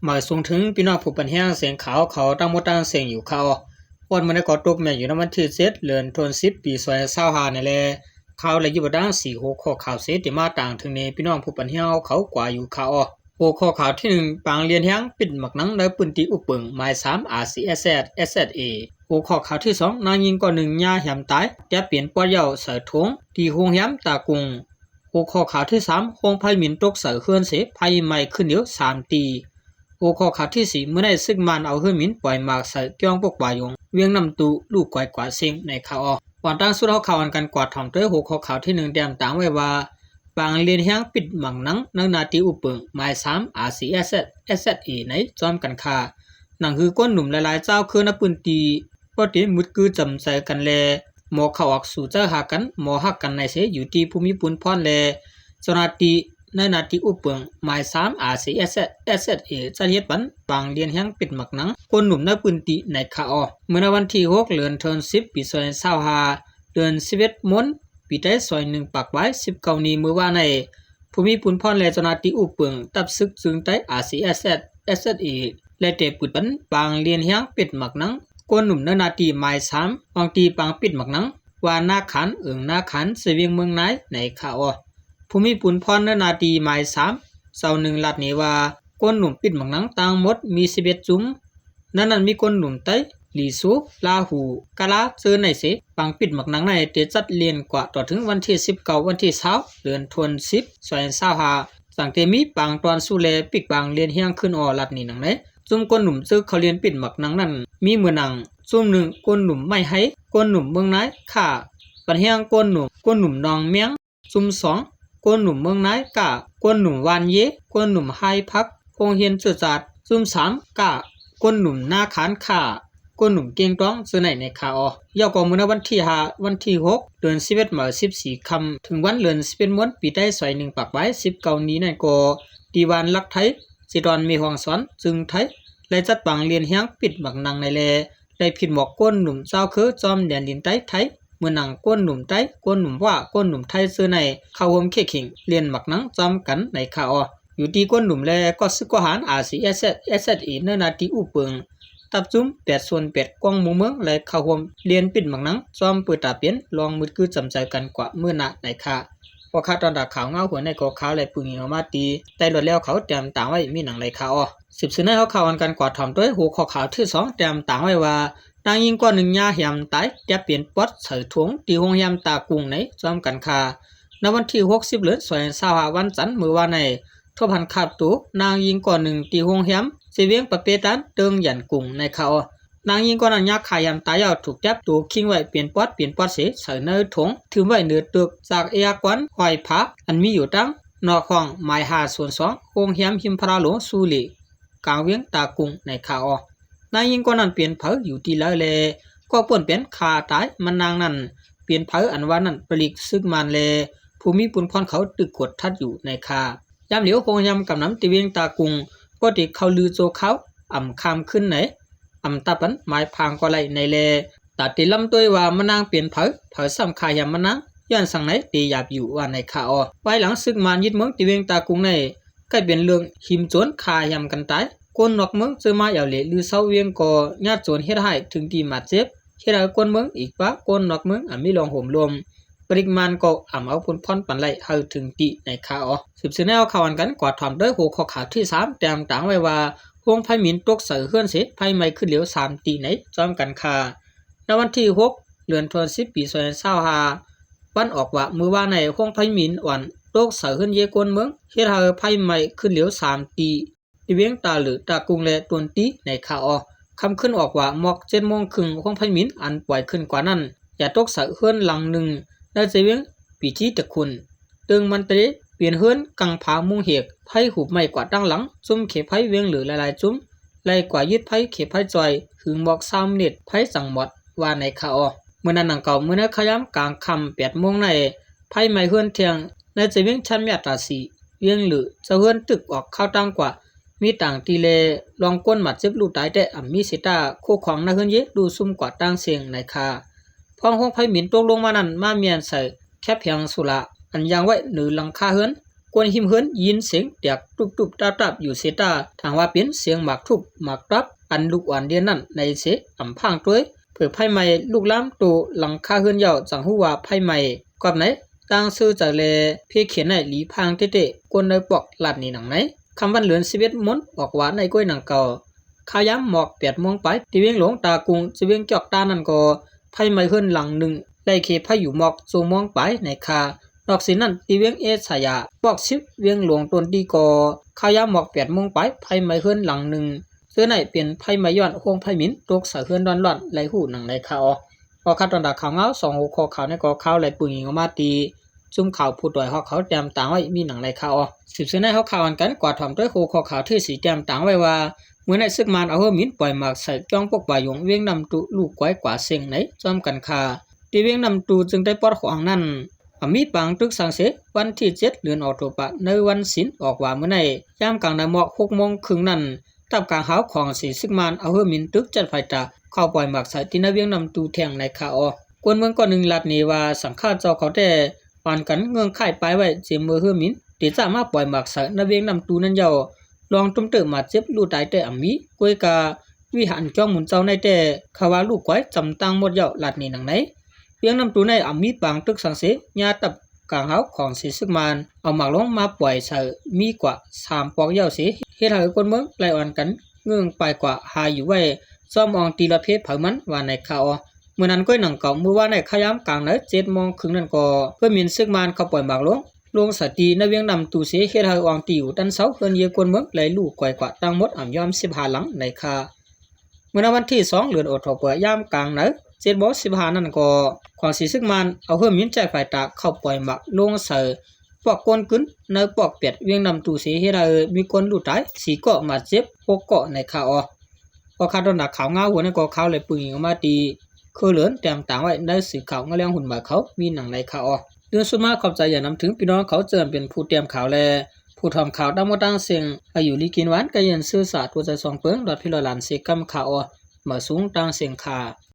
ມາສົ່ງເຖິງພີ່ນ້ອງຜູ້ປັນແຮງສຽງຂ່າວເຂົາທັງໝົດທັງເສັງຢູ່ຄ່າເນາະ. ວັນມື້ນີ້ກໍຕົກແມ່ນຢູ່ໃນວັນທີເຈັດ ເດືອນທັນວາ ປີສອງພັນຊາວຫ້ານີ້ແຫຼະ. ຂ່າວລະຢູ່ບັນດາສີ່ຫົວຂໍ້ຂ່າວເສ ທີ່ມາຕາງເຖິງໃນພີ່ນ້ອງຜູ້ປັນແຮງເຮົາເຂົາກວ່າຢູ່ຄ່າເນາະ. ຫົວຂໍ້ຂ່າວທີໜຶ່ງ ປາງລຽນແຮງປິດໝາກໜັງໃນພື້ນທີ່ອຸເປິງ ໝາຍສາມ ອາຊີ ເອສເອສ ເອສເອສເອ. ຫົວຂໍ້ຂ່າວທີສອງ ນາງຍິງຄົນໜຶ່ງຍາແຮມຕາຍ ແຕກເປັນປອດເຍົາໃສ່ຖົງ ທີ່ໂຮງແຮມຕາກຸງ. ຫົວຂໍ້ຂ່າວທີສາມ ໂຮງໄຟໝິ້ນຕົກໃສ່ເຮືອນເສ ໄຟໄໝ້ຂຶ້ນຫຼຽວສາມຕີ. ຫົວຂໍ້ຂ່າວທີສີ່ ມື້ໃນສຶກມານເອົາເຮືອໝິ້ນປ່ອຍໝາກໃສ່ກ້ຽວປົກປາຢອງ ວຽງນ້ຳຕູ ລູກກອຍກວາດເສັງໃນຄ່າເນາະ. ກ່ອນຕັ້ງສຸດເຮົາເຂົ້າອັນກັນກວາດຖອມໂດຍຫົວຂໍ້ຂ່າວທີໜຶ່ງ ແຕ່ມຕາງໄວ້ວ່າ ປາງລຽນແຮງປິດໝາກໜັງໃນນາທີ່ອຸເປິງ ໝາຍສາມ ອາຊີ ເອສເອສ ເອສເອສເອ ໃນ ຈອມກັນຄ່າ. ໜັງຮືກວນໜຸ່ມຫຼາຍໆເຈົ້າຄືໃນພື້ນທີ່ ກໍເຕັມມືດຄືຈຳໃຈກັນແລ ໝໍເຂົ້າອອກສູ່ເຈົ້າຫາກັນ ໝໍຮັກກັນໃນເສ ຢູ່ທີ່ຜູ້ມີບຸນພອນແລ ເຈົ້າໜ້າທີ່ໃນນາທີ່ອຸເປິງ ໝາຍສາມ ອາຊີ ເອສເອສ ເອສເອສເອ ຈັດເຮັດປັນປາງລຽນແຮງປິດໝາກໜັງ ກວນໜຸ່ມໃນພື້ນທີ່ໃນຄ່າເນາະ. ເມື່ອໃນວັນທີຫົກ ເດືອນທັນວາ ປີສອງພັນຊາວຫ້າ ເດືອນສິບເອັດໂມງ ປີໄຕ ສອງພັນໜຶ່ງຮ້ອຍປາຍສິບເກົ້ານີ້ ມື້ວານນີ້ ຜູ້ມີບຸນພອນແລເຈົ້າໜ້າທີ່ອຸເປິງ ຕັບສຶກຈຶງໄຕ ອາຊີ ເອສເອສ ເອສເອສເອ ແລະ ໄດ້ປຶດປັນປາງລຽນແຮງປິດໝາກໜັງ ກວນໜຸ່ມໃນນາທີ່ໝາຍສາມ ຫ້ອງທີ່ປາງປິດໝາກໜັງ ບ້ານນາຂານ ເອີ່ງນາຂານ ເຊວຽງເມືອງນາຍ ໃນຄ່າເນາະ. ຜູ້ມີບຸນພອນໃນນາທີ່ໝາຍສາມ ເຈົ້າໜຶ່ງລັດນີ້ວ່າ ກວນໜຸ່ມປິດໝາກໜັງທັງໝົດມີສິບເອັດຈຸ້ມ ໃນນັ້ນມີກວນໜຸ່ມໄຕ ລີຊູ ລາຫູ ກາລາ ເຈີໃນເສ. ປາງປິດໝາກໜັງໃນໄດ້ຈັດລຽນກວ່າຕໍ່ເຖິງວັນທີສິບເກົ້າ ວັນທີຊາວ ເດືອນທັນວາ ສອງພັນຊາວຫ້າ ຕັ້ງແຕ່ມີປາງຕອນຊູແລ ປິກປາງລຽນແຮງຂຶ້ນເນາະ ລັດນີ້ໜັງໃດ. ຈຸ້ມກວນໜຸ່ມເຈີເຂົ້າລຽນປິດໝາກໜັງນັ້ນ ມີເໝືອນໜັງ ຈຸ້ມໜຶ່ງ ກວນໜຸ່ມໄມ້ໄຮ ກວນໜຸ່ມເມືອງນາຍ ຄ້າ ປັນແຮງ ກວນໜຸ່ມ ກວນໜຸ່ມໜອງແມງ ຈຸ້ມສອງ ກວນໜຸ່ມເມືອງນາຍ ກ້າ ກວນໜຸ່ມຫວ່ານເຢ ກວນໜຸ່ມໄຮຜັກ ໂຮງຮຽນຈື່ຈາດ ຈຸ້ມສາມ ກ້າ ກວນໜຸ່ມນາຂານ ຄ້າ ກວນໜຸ່ມເກັ່ງຕ້ອງ ເຈີໃນ ໃນຄ່າເນາະ. ແລ້ວກໍມື້ໃນວັນທີຫ້າ ວັນທີຫົກ ເດືອນສິບເອັດ ມາສິບສີ່ຄ່ຳ ເຖິງວັນເດືອນສິບເອັດໂມງ ປີໄຕ ສອງພັນໜຶ່ງຮ້ອຍປາຍສິບເກົ້ານີ້ນັ້ນກໍ ທີ່ບ້ານຫຼັກໄທ ເຈດອນ ແມ່ຮ່ອງສອນ ຈຶງໄທ ໄດ້ຈັດປາງລຽນແຮງປິດໝາກໜັງໃນແລ ໄດ້ຜິດໝອກກວນໜຸ່ມຊາວເຄີຈອມແດນດິນໃຕ້ໄທ ເໝືອນໜັງກວນໜຸ່ມໄຕ ກວນໜຸ່ມຫວ້າ ກວນໜຸ່ມໄທເຊີໃນ ເຂົ້າຮ່ວມເຄເຂັງລຽນໝາກໜັງຈອມກັນໃນຄ່າເນາະ. ຢູ່ທີ່ກວນໜຸ່ມແລກໍຊຶກກໍຫານ ອາຊີ ເອສເອສ ເອສເອສເອ ໃນນາທີ່ອຸເປິງ ຕັບຈຸ້ມແປດສ່ວນແປດກວາງໝູ່ເມືອງ ແລະ ເຂົ້າຮ່ວມລຽນປິດໝາກໜັງ ຈອມເປີດຕາເປັນລອງມືດຄືຈຳໃຈກັນກວ່າມື້ໜ້າໃນຄ່າ. ພວກຂ້າຕອນຕາຂ່າວເງົາຫົວໃນກໍຂ່າວ ແລະ ປຶງເຫວມາຕີ ແຕ່ລວດແລ້ວເຂົາແຕ້ມຕາງໄວ້ມີໜັງໃດຄ່າເນາະ. ສືບເສີນໃນເຮົາເຂົ້າອັນກັນກວາດຖອມໂດຍຫົວຂໍ້ຂ່າວທີສອງ ແຕ້ມຕາງໄວ້ວ່າ ນາງຍິງກວນໜຶ່ງຍາແຮມຕາຍ ແຕກເປັນປອດໃສ່ຖົງ ທີ່ໂຮງແຮມຕາກຸງໃນ ຈອມກັນຄ່າ. ໃນວັນທີຫົກ ສິບເດືອນ ສອງພັນຊາວຫ້າ ວັນຈັນ ມື້ວານໃນ ພົບຫັນຄາບໂຕນາງຍິງກວນໜຶ່ງທີ່ໂຮງແຮມ ເຊວຽງປະເປຕານ ເຕີງຢານກຸງໃນຄ່າເນາະ. ນາງຍິງກວນນັ້ນຍາຂ້າແຮມຕາຍແລ້ວ ຖືກຈັບໂຕຄີງໄວ້ເປັນປອດເປັນປອດເສ ໃສ່ໃນຖົງ ຖິ້ມໄວ້ເໜືອຕຶກ ຈາກເອຍກວນຫ້ອຍຜ້າ ອັນມີຢູ່ທາງນອກຫ້ອງໝາຍຫ້າສູນສອງ ໂຮງແຮມຮິມພະລາຫຼວງຊູເລ ກາງວຽງຕາກຸງໃນຄ່າເນາະ. ນາງຍິງກວນນັ້ນເປັນໃຜ ຢູ່ທີ່ໃດ ແລະ ກໍເປັນເປັນຂ້າຕາຍມັນນາງນັ້ນ ເປັນໃຜອັນວ່ານັ້ນ ປະລິກຊຶກມານ ແລະ ຜູ້ມີບຸນພອນເຂົາຕຶກກວດທັດຢູ່ໃນຄ່າ. ຍາມຫຼຽວໂຮງແຮມກຳນຳທີ່ວຽງຕາກຸງ ກໍໄດ້ເຂົ້າລືໂຈຄາວ ອຳຂ້າມຄືນໃນ ອຳຕາປັນໝາຍພາງກໍໄດ້ໃນແລ ຕາເຕລຳໂຕຍວ່າມັນນາງເປັນໃຜ ໃຜຊ້ຳຂ້າແຮມມັນນາງ ຍ້ອນສັງໃນເຕຢາບຢູ່ວ່າໃນຄ່າເນາະ. ພາຍຫຼັງຊຶກມານຍຶດເມືອງທີ່ວຽງຕາກຸງໃນ ກາຍເປັນເລື່ອງຫິມໂຈນຂ້າແຮມກັນຕາຍ ຄົນນອກເມືອງເຈີມາແອວເລ ຫຼື ຊາວວຽງກໍຍາດໂຈນເຮັດຮ້າຍເຖິງທີ່ບາດເຈັບ ເຮັດໃຫ້ຄົນເມືອງອີກປະຄົນນອກເມືອງ ອາ ມີລອງໂຫມລົມ ປະລິກມານກໍອຳເອົາຜົນພອນປັນໄລເຮົາເຖິງຕິໃນຄ່າເນາະ. ສືບເສີນແນວຂ່າວອັນກັນກວາດຖອມໂດຍຫົວຂໍ້ຂ່າວທີສາມ ແຕ້ມຕາງໄວ້ວ່າ ໂຮງໄຟໝິນຕົກໃສ່ເຮືອນເສ ໄຟໄໝ້ຂຶ້ນຫຼຽວສາມຕິໃນ ຈອມກັນຄ່າ. ໃນວັນທີຫົກ ເດືອນທັນວາ ປີສອງພັນຊາວຫ້າ ວັນອອກວ່າ ມື້ວານໃນໂຮງໄຟໝິນອ່ອນຕົກໃສ່ເຮືອນເຢກວນເມືອງ ເຮັດໃຫ້ໄຟໄໝ້ຂຶ້ນຫຼຽວສາມຕິ ທີ່ວຽງຕາເຫຼື ຕາກຸງ ແລະ ຕົນຕີໃນຄ່າເນາະ. ຄ່ຳຄືນອອກວ່າ ໝອກເຈັດໂມງເຄິ່ງ ໂຮງໄຟໝິນອັນປ່ອຍຂຶ້ນກວ່ານັ້ນ ຢາຕົກໃສ່ເຮືອນຫຼັງໜຶ່ງ ໃນເຊວຽງປີທີຕະຄຸນ ເຕີງມັນເຕ ເປັນເຮືອນກັງຜາມຸງເຫກ ໄຟຫູບໄໝ້ກວ່າຕັ້ງຫຼັງ ຈຸ້ມເຂໄຟວຽງເຫຼືຫຼາຍໆຈຸ້ມ ໄລ່ກວ່າຍຶດໄຟເຂໄຟຈ່ອຍ ຫຶງໝອກຊາວມິນິດ ໄຟຈັ່ງໝອດ ວ່າໃນຄ່າເນາະ. ມື້ນັ້ນໜັງເກົ່າ ມື້ໃນຄະຍາມກາງຄ່ຳແປດໂມງໃນ ໄຟໄໝ້ເຮືອນທ່ຽງ ໃນເຊວຽງຊານແມຕາສີ ວຽງເຫຼື ເຈົ້າເຮືອນຕຶກອອກຂ່າວຕ່າງກວ່າ ມີຕ່າງຕີແລ ລອງຄົນບາດເຈັບລູກຕາຍແຕ່ອຳມີເສຍຕາ ຄູ່ຄອງໃນເຮືອນເຢດູຊຸມກວ່າຕ່າງເສັງໃນຄ່າ. ພວງໂຮງໄຟໝິນຕົກລົງມານັ້ນ ມາແມ່ນໃສ່ແຄບແຜງໂຊລາ ອັນຢາງໄວ້ເໜືອຫຼັງຄາເຮືອນ ຄົນຮິມເຮືອນຍິນສຽງແຕກຕຸບໆຕັບໆຢູ່ເສຍຕາ ຖ້າຫາກວ່າເປັນສຽງໝາກທຸບໝາກຕັບອັນລຸກອ່ອນເດນນັ້ນໃນເສ ອຳພາງໂຕຍ ເຜີໄຟໄໝ້ລຸກລາມໂຕຫຼັງຄາເຮືອນເຍົາ ຈັ່ງຮູ້ວ່າໄຟໄໝ້ກອບໃນ ຕ່າງຊື່ໃຈແລ ເພຂຽນໃນຫຼີພາງເຕະໆ ຄົນໃນປອກລາດໜີໜັງໃນ ຄ່ຳວັນເດືອນສິບເອັດມົນອອກວ່າໃນກ້ອຍໜັງເກົ່າ ຄາວຍາມໝອກແປດໂມງປາຍ ທີ່ວຽງຫຼວງຕາກຸງ ຈະວຽງຈອກຕານັ້ນກໍ ໄຟໄໝ້ເຮືອນຫຼັງໜຶ່ງ ໄລ່ເຂໄຟຢູ່ໝອກຊົ່ວໂມງປາຍໃນຄ່າ. ນອກເສຍນັ້ນ ທີ່ວຽງເອສາຍາ ປອກສິບ ວຽງຫຼວງຕົ້ນດີກໍ ຄາວຍາມໝອກແປດໂມງປາຍ ໄຟໄໝ້ເຮືອນຫຼັງໜຶ່ງ ເທື່ອໃນເປັນໄຟໄໝ້ຍ້ອນໂຮງໄຟໝິ້ນຕົກໃສ່ເຮືອນຮ້ອນໆ ໄດ້ຮູ້ໜັງໃນຄ່າອອ. ອອກຂ່າວຕອນຕາຂ່າວງາວ ສອງຫົວຂໍ້ຂ່າວໃນກໍຂ່າວໄລ່ປຶງອີງອອກມາທີ່ ຊຸມຂ່າວຜູ້ຕອຍຮອກເຂົາແຕ້ມຕາງໄວ້ມີໜັງໃນຄ່າອອ. ສືບເຊື່ອໃນຫົວຂ່າວອັນກັນ ກວາດຖ່ອມດ້ວຍຫົວຂໍ້ຂ່າວທີ່ສີ່ແຕ້ມຕາງໄວ້ວ່າ ມື້ໃນຊຶກມານເອົາເຮືອໝິນປ່ອຍໝາກໃສ່ ຈອງປົກບາຢົງ ວຽງນ້ຳຕູ ລູກກວາຍກວ່າເຊັງໃນ ຈອມກັນຄ່າ ທີ່ວຽງນ້ຳຕູ ຈຶ່ງໄດ້ປອດຂອງນັ້ນ ອາມີປາງຕຶກສັງເສ ວັນທີເຈັດ ເດືອນອອກໂຕບາ ໃນວັນສິນ ອອກວ່າມື້ໃນ ຍາມກາງໃນໝອກຫົກໂມງເຄິ່ງນັ້ນ ທັບກາງຫາວຂອງສີຊຶກມານ ເອົາເຮືອໝິນຕຶກຈັດໄຟຕາ ເຂົ້າປ່ອຍໝາກໃສ່ທີ່ໃນວຽງນ້ຳຕູແທ່ງໃນຄ່າອອ. ຄົນເມືອງກ້ອນໜຶ່ງລາດໜີວ່າ ສັງຂາເຈົ້າເຂົາແຕ່ ປານກັນເງື່ອນຄ້າຍປາຍໄວ້ ເຈາະເມືອເຮືອໝິນ ທີ່ຈະມາປ່ອຍໝາກໃສ່ໃນວຽງນ້ຳຕູນັ້ນເຍົາ ລອງຕຸ້ມເຕີບມາເຈັບ ລູກຕາຍແຕ່ອຳມີ ກວຍກາ ວິຫານຈອງໝຸນເຈົ້າໃນແຕ່ ເຂົາວ່າລູກກວາຍຈຳຕ່າງໝົດເຍົາ ລາດໜີໜັງໃນ ວຽງນ້ຳຕູໃນອຳມີປາງຕຶກສັງເສ ຍາຕັບກາງຫາວຂອງສີຊຶກມານ ເອົາໝາກລົງມາປ່ອຍໃສ່ ມີກວ່າສາມປອກເຍົາເສ ເຮັດໃຫ້ຄົນເມືອງໄລ່ອ່ອນກັນເງື່ອນປ້າຍກວ່າຫາຢູ່ໄວ້ ຊອມອອງຕີລະເພເຜົາມັນວ່າໃນຄ່າອອ. ເມື່ອນັ້ນກ້ອຍໜັງເກົ່າ ມື້ວານໃນຄາວຍາມກາງໃນເຈັດໂມງເຄິ່ງນັ້ນກໍ ເຮືອໝິນຊຶກມານເຂົ້າປ່ອຍໝາກລົງ ລົງສະຕີໃນວຽງນ້ຳຕູເສ ເຮັດໃຫ້ອອງຕີຢູ່ຕັນເຊົາ ເຮືອນເຍືອຄົນເມືອງໄຫຼລູກກວາຍກວ່າ ທັງໝົດອຳຍອມສິບຫ້າຫຼັງໃນຄ່າ. ເມື່ອໃນວັນທີສອງ ເດືອນອອກໂຕເບີ ຍາມກາງໃນເຈັດໂມງສິບຫ້ານັ້ນກໍ ຂອງສີຊຶກມານ ເອົາເຮືອໝິນໃຈໄຟຕາເຂົ້າປ່ອຍໝາກລົງໃສ່ ພວກຄົນກຶນໃນປອກແປດ ວຽງນ້ຳຕູເສ ເຮັດໃຫ້ມີຄົນລູກຕາຍສີ່ເກາະ ບາດເຈັບຫົກເກາະໃນຄ່າອອ. ອອກຂ່າວຕອນໜ້າຂ່າວງາວຫົວໃນກໍຂ່າວໄລ່ປຶງອີງອອກມາທີ່ ຄືເລີນແຕ້ມຕາງໄວ້ໃນສື່ຂ່າວງາວແລງຮຸ່ນໃໝ່ເຂົາ ມີໜັງໃນຄ່າອອ. ໂດຍສຸດມາຂອບໃຈຢ່າງນຳເຖິງພີ່ນ້ອງເຂົາ ເຊິ່ງເປັນຜູ້ຕຽມຂ່າວ ແລະ ຜູ້ຖອມຂ່າວຕາມໝົດຕາງເສັງ ໃຫ້ຢູ່ດີກິນຫວານ ກະເຢັນຊື່ສາ ຕົວໃຈສອງເປິງ ດອດພິລອດຫຼານເສກຳຄ່າອອ. ມາສູງຕາງເສັງຄ່າ.